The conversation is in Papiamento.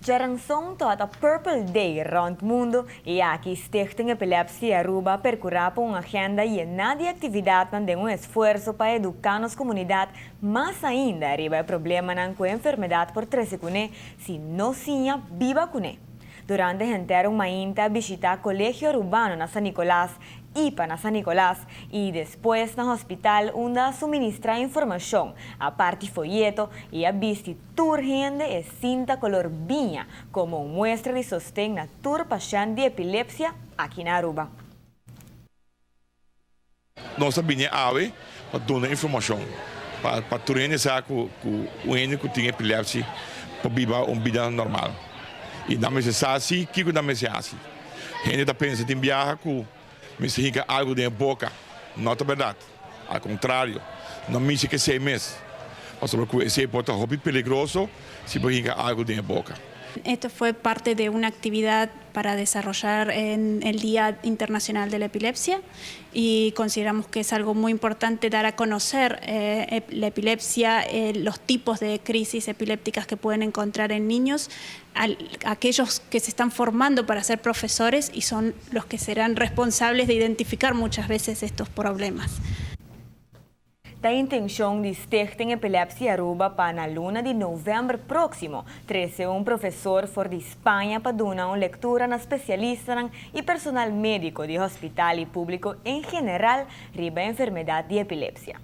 Djaranson tabata Purple Day rond mundo y aki Stichting Epilepsie Aruba a percura pa un agenda yena di actividadnan den un esfuerso pa educa nos comunidad mas ainda riba e problemanan cu e enfermedad por trece cune si no siña biba cune. Durante henter un mainta a bishita Colegio Arubano na San Nicolas, IPA na San Nicolas y despues na hospital unda a suministra informacion, a parti foyeto y a bisti tur hende e cinta color biña como un muestra di sosten na tur pashent di epilepsia aki na Aruba. Nos a bini awe pa duna informashon pa tur hende sa ku un hende ku tin epilepsi por biba un bida normal i nan mester sa si kiko nan mester hasi. Hende ta pensa tin biaha ku mester hinka algu den e boka, no ta bèrdat, al kontrario no mishi ku esei mes pasobra ku esei por ta hopi peligroso si bo hinka algu den e boka. Esto fue parte de una actividad para desarrollar en el Día Internacional de la Epilepsia y consideramos que es algo muy importante dar a conocer la epilepsia, los tipos de crisis epilépticas que pueden encontrar en niños, a aquellos que se están formando para ser profesores y son los que serán responsables de identificar muchas veces estos problemas. Ta intencion di Stichting Epilepsie Aruba pa na luna di november proximo trece un profesor for di Spaña pa duna un lectura na specialistanan y personal medico di hospital y publico en general riba enfermedad di epilepsia.